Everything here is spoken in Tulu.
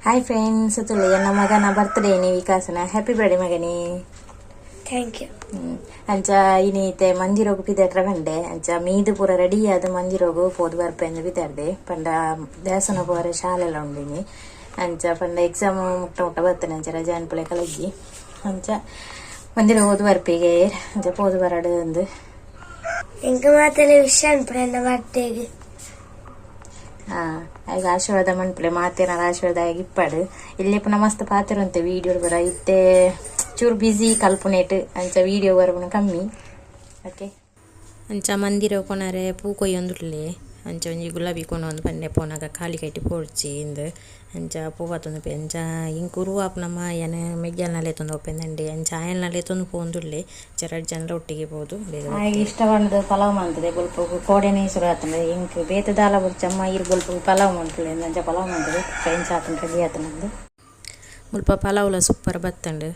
ಹಾಯ್ ಫ್ರೆಂಡ್ಸ್, ತುಲೆ ಎನ್ನ ಮಗನ ಬರ್ತ್ಡೇ ಇನಿ, ವಿಕಾಸನ. ಹ್ಯಾಪಿ ಬರ್ತ್ಡೇ ಮಗನೇ. Thank you. ಅಂಚ ಇನಿ ಇತ್ತೆ ಮಂದಿರೊಗು ಪಿದಡ್ರ ಬಂಡೆ. ಅಂಚ ಮೀದು ಪೂರ ರೆಡಿ ಆದ್ ಮಂದಿರೊಗು ಪೋದು ಬರ್ಪೆಂದು ಪಿದಡ್ದೆ. ಪಂಡ ದೇವಸ್ಥಾನ ಪೋರೆ ಶಾಲೆಲ ಉಂಡು ಇನಿ. ಅಂಚ ಪಂಡ ಎಕ್ಸಾಮ್ ಮುಟ್ಟ ಮುಟ್ಟ ಬರ್ತೇನೆ, ಅಂಚ ರಜೆ ಅನ್ಪುಲೆ ಕಲಜ್ಜಿ. ಅಂಚ ಮಂದಿರ ಪೋದು ಬರ್ಪಿಗೆ, ಅಂಚ ಪೋದು ಬರಡು ಅಂದು. ಎಂಕ್ ಮಾತೆಲ್ಲ ವಿಶ್ ಅನ್ಪುಂಡು ಎನ್ನ ಬರ್ತ್ಡೇಗ್. ಆಯ್ಗ್ ಆಶೀರ್ವಾದ ಮನ್ಪುಲೆ, ಮಾತೆರ್ನ ಆಶೀರ್ವಾದ ಆಯ್ಗ್ ಇಪ್ಪಡು. ಇಲ್ಲಿ ಪುನ ಮಸ್ತ್ ಪಾತೆರುಂತೆ ವಿಡಿಯೋ ಬರ. ಇತ್ತೆ ಚೂರು ಬ್ಯುಸಿ ಕಲ್ಪುನೇಟ್, ಅಂಚ ವಿಡಿಯೋ ಬರಪುನ ಕಮ್ಮಿ. ಓಕೆ, ಅಂಚ ಮಂದಿರ ಕೊನರೆ ಪೂ ಕೊಯ್ಯೊಂದುಲ್ಲೆ. ಅಂಚ ಒಂಜಿ ಗುಲಾಬಿ ಕೊನೊಂದು ಪನ್ನೆ, ಪೋನಾಗ ಖಾಲಿ ಕೈಟ್ ಪೋಡ್ಚಿ ಇಂದ್. ಅಂಚ ಪೂ ಪತ್ತೊಂದು ಅಂಚ ಇಂಕ್ ಉರುವಾಪುನಮ್ಮ ಯಾನ್ ಮೆಗ್ಯಲ್ನ ಲೆತ್ತೊಂದು ಪೋಪೆಂದಂಡೆ. ಅಂಚ ಆಯಲ್ನ ಲೆತ್ತೊಂದು ಪೋವೊಂದುಲ್ಲೆ. ಅಂಚ ರಡ್ಡ್ ಜನಲ ಒಟ್ಟಿಗೆ ಪೋದು ಬೇಗ. ಇಷ್ಟ ಪಂಡ್ದ್ ಪಲಾವ್ ಮಲ್ತದೆ ಬೊಲ್ಪುಗು. ಕೋಡೆನೇ ಶುರು ಆತುಂಡು. ಎಂಕ್ ಬೇತೆ ದಾಲ ಬೊರ್ಚಮ್ಮ, ಈರ್ ಬೊಲ್ಪುಗು ಪಲಾವ್ ಮನ್ಪುಲೆ. ಅಂಚ ಪಲಾವ್ ಮಲ್ತದೆ. ಎಂಚ ಆತುಂಡು, ರೆಡಿ ಆತುಂಡು. ಮುಲ್ಪ ಪಲಾವ್ಲ ಸೂಪರ್ ಬತ್ತುಂಡು.